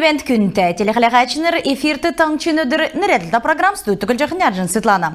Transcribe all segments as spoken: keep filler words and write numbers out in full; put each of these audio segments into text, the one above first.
Бәәнт, күндтә телехәләгәчнр! Эфирт «Таңһчин өдр» нерәдлтә программ. Студьд Түглҗәхнә Эрҗн Светлана.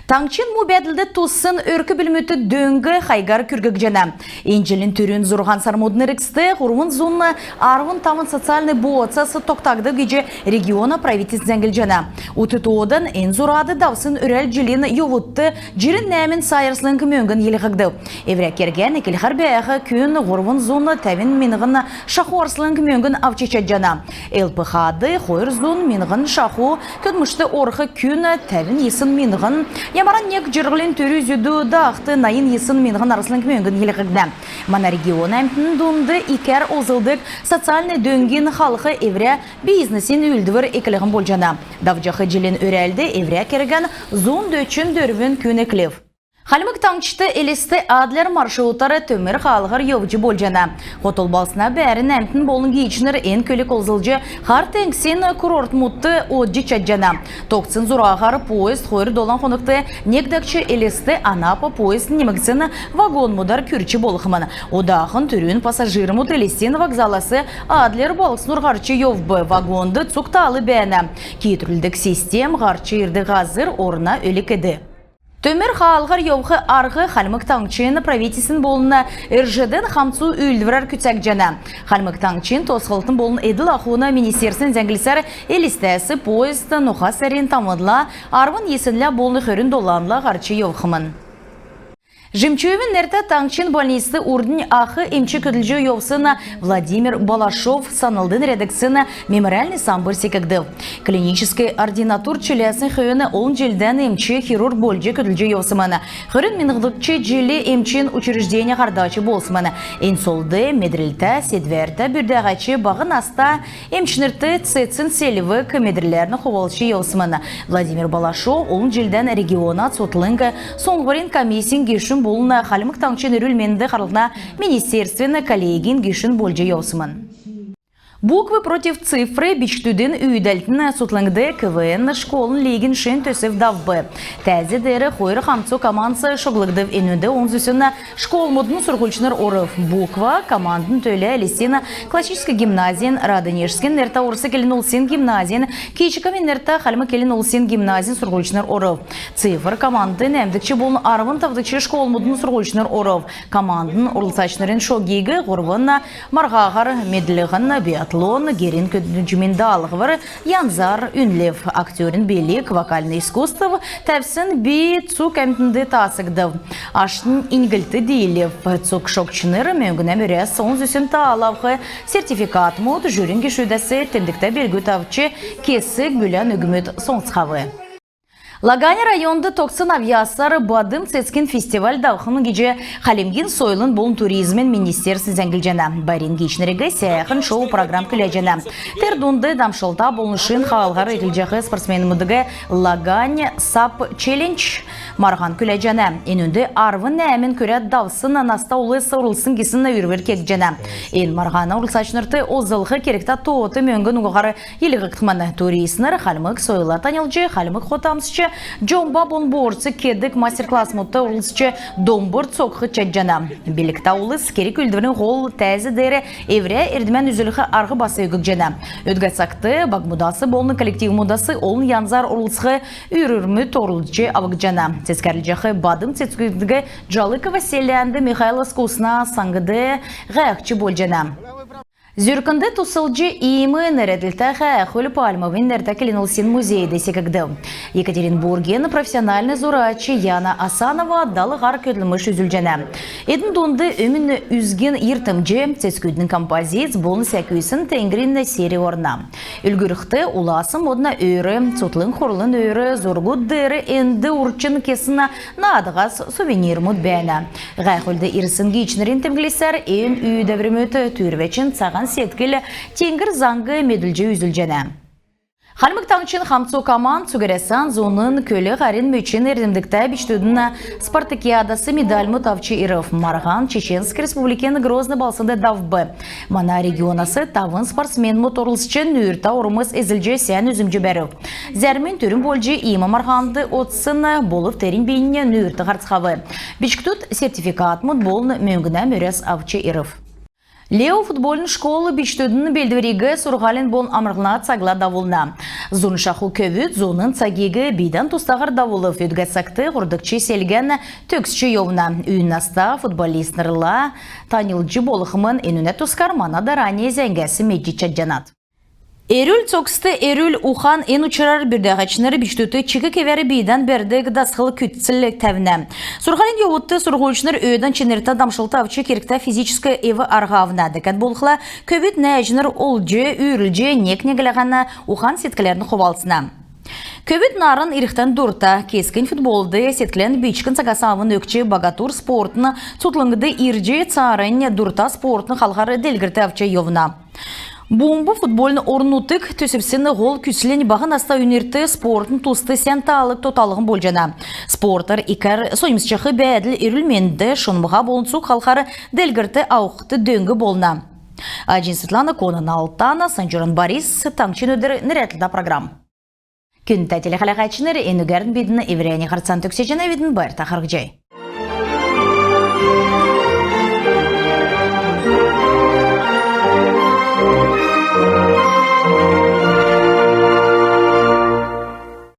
Таңһчин му бәәдлд туссн өрк-бүлмүдт дөң хайгар күрггҗәнә. Эн җилин түрүн зурһан сармудын эргцд һурвн зун арвн тавн социальн бооцас тогтагдв гиҗ региона правительств зәңглҗәнә. Ут тоодан эн зурад давсн өрәл җилин йовудт җирн нәәмн сай арслң мөңгн йилһгдв. Эврә кергән эклхәр бәәх күн һурвн зун тәвн миңһн шаху арслң мөңгн авч чадҗана. ЛПХ-д хойр зун миңһн шаху, көдлмшт орх күн тәвн йисн миңһн, ямаран нег җирһлин түрү-зүдү даахд найн йисн миңһн арслң мөңгн йилһгднә. Мана региона әмтн дунд икәр олзлдг социальн дөңгин халх эврә бизнесин үүлдвр эклһн болҗана. Давҗах җилин өрәлд эврә кергән зун дөчн дөрвн күн эклв. Хальмг Таңһчд Элст — Адлер маршрутар төмр хаалһар йовҗ болҗана. Хотл балһсна бәәрн әмтн болн гиичнр эн көлг олзлҗ, Хар теңгсин курортмудт одҗ чадҗана. Тогтсн зураһар поезд хойр долан хонгт нег дәкҗ Элст — Анапа поездин немгдсн вагонмудар күрч болхмн. Одахн түрүн пассажирмуд Элстин вокзалас Адлер балһснур һарч йовв. Вагонд цуг таал бәәнә. Киитрүлдг систем, һарч ирдг һазр, орна өлг-эд. Төмр хаалһар йовх арһ Хальмг Таңһчин правительствин болн РЖД-н хамцу үүлдврәр күцәгдҗәнә. Хальмг Таңһчин тосхлтын болн эдл-ахун министерствин зәңглсәр, Элстәс поезд ноха сарин тавнла, арвн йиснлә болн хөрн доланла һарч йовхмн. Жемчуевин нертә таңһчин больницд урднь ах эмч көдлҗ йовсн Владимир Балашов санлд нерәдгдсн мемориальн самбр секгдв. Клиническ ординатур чиләсн хөөн олн җилдән эмч-хирург болҗ көдлҗ йовсмн. Хөрн миңһдгч җилд эмчин учрежденин һардач болсмн. Эн солд медрлтә, седвәртә бүрдәһәч, баһ наста эмчнрт цецн селвг, медрләрн хувалцҗ йовсмн. Владимир Балашов олн җилдән региона цутхлң суңһврин комиссин гешүн болн Хальмг Таңһчин эрүл-менд харлһна министерствин коллегин гешүн болҗ йовсмн. «Буквы против цифры» бичкдүдин үүдәлтин цутхлңд КВН школьн лигин шин төсв давв. Тәәз деер хойр хамцу командс шоглгдв. Энүнд олн зүсн школмудын сурһульчнр орв. «Буква» командын төлә Элстин классическ гимназин, Радонежскин нертә орс келн улсин гимназин, Кичиковин нертә хальмг келн улсин гимназин сурһульчнр орв. «Цифр» командд нәәмдгч болн арвн тавдгч школмудын сурһульчнр орв. Командын орлцачнрин шогиг һурвн марһаһар: медлһн, биатлон, герин көдлмшин даалһвр янзар үнлв. Актерин билг, вокальн искусств тәвсн би цуг әмтнд таасгдв. Аштнь иньгллт диилв. Цуг шогчнр мөңгнә мөрәс олн зүсн таал авх сертификатмуд, жюрин гешүдәс темдгтә белгүд авч, кесг бүлән үгмүд соңсцхав. Лагань районд тогтсн авъясар «Бадм цецгин» фестиваль давхмн гиҗ Хальмгин сойлын болн туризмин министерств зәңглҗәнә. Байрин гиичнриг сәәхн шоу-программ күләҗәнә. Тер дунд дамшлта болн шин хаалһар эклҗәх спортсменмүдиг «Лагань САП Челлендж» марһан күләҗәнә. Энүнд арвн нәәмн күрәд давсн наста улс орлцтн гисн үрвр кегдҗәнә. Эн марһана орлцачнрт олзлх кергтә тоот мөңгн угаһар йилһгдхмн. Туристнр хальмг сойлла таньлдҗ, хальмг хот амсч, җомба болн боорцг кедг мастер-классмудт орлцҗ, домбр цокх чадҗана. Билгтә улс керг-үүлдврин һол тәәз деер эврә эрдмән үзүлх арһ бас өггҗәнә. Өдгә цагт багмудас болн коллективмудас олн янзар орлцх үрврмүд орулҗ авгдҗана. Цецгәрлҗәх бадм цецгүдиг Җалыково селәнд Михайловск усна саңд һәәхҗ болҗана. Зүркнд туслҗ иим нерәдлтә һәәхүл Пальмовин нертә келн улсин музейд секгдв. Екатеринбургин профессиональн зурач Яна Асанова дал һар көдлмш үзүлҗәнә. Эдн дунд өмн үзгин йиртмҗ, цецгүдин композиц болн сәкүсн теңгрин сери орна. Үлгүрлхд, улас модна өөр, цутхлң хурлын өөр зургуд деер энд урчин кесн наадһас сувенирмуд бәәнә. Һәәхүлд ирсн гиичнрин темдглсәр, эн үүдәврмүд түүрвәчин цаһан седкл, теңгр заңг медүлҗ үзүлҗәнә. Хальмг Таңһчин хамцу команд цуг Әрәсән зуна көл-һарин мөчин эрмдгтә бичкдүдин спартакиадас медальмуд авч ирв. Марһан Чеченск Республикин Грозный балһснд давв. Мана регионас тавн спортсменмуд орлцҗ, нүүртә ормс эзлҗ, сән үзмҗ бәрв. Зәрмнь түрүн болҗ иим марһанд одсн болв, тернь бийнь нүүрт һарцхав. Бичкдүд сертификатмуд болн мөңгнә мөрәс авч ирв. «Лео» футбольн школ бичкдүдин белдвриг сурһулин болн амрлһна цагла давулна. Зун шаху көвүд зуна цагиг бийдән тустаһар давулв. Өдгә цагт һурвдгч селгән төгсч йовна. Үн наста футболистнрла таньлдҗ болхмн. Энүнә тускар мана дарани зәңгәс медҗ чадҗанат. Эрүл цогцд эрүл ухан. Эн учрар бүрдәһәчнр бичкдүдт чик кевәр бийдән бәрдг дасхл күцл тәвнә. Сурһулин йовудт сурһульчнр өөдән чинртә дамшлт авч, кергтә физическ эв-арһ авна. Дәкәд болхла, көвүд нәәҗнр олҗ, үүрлҗ, нег-негнләһән ухан-седкләрн хувалцна. Көвүд нааран ирхдән дурта. Кесгнь футболд седклән бичкн цагас авн өгч, «Багатур» спортын цутхлңд ирҗ, цааранднь дурта спортын халхар делгрлт авч йовна. «Бумб» футбольн орн-нутг төсвин һол күцлнь баһ наста үйнрт спортын туст сән таал тоталһн болҗана. Спортар икәр соньмсҗах бәәдл эрүл-менд, шунмһа болн цуг халхар делгрлт авхд дөң болна. Аҗин Светлана, Конан Алтана, Санҗуран Борис, «Таңһчин өдр» нерәдлтә программ. Күндтә телехәләһәчнр, энүгәрн бидн эврәннь һарцан төгсәҗәнәвидн. Байрта харһцхай.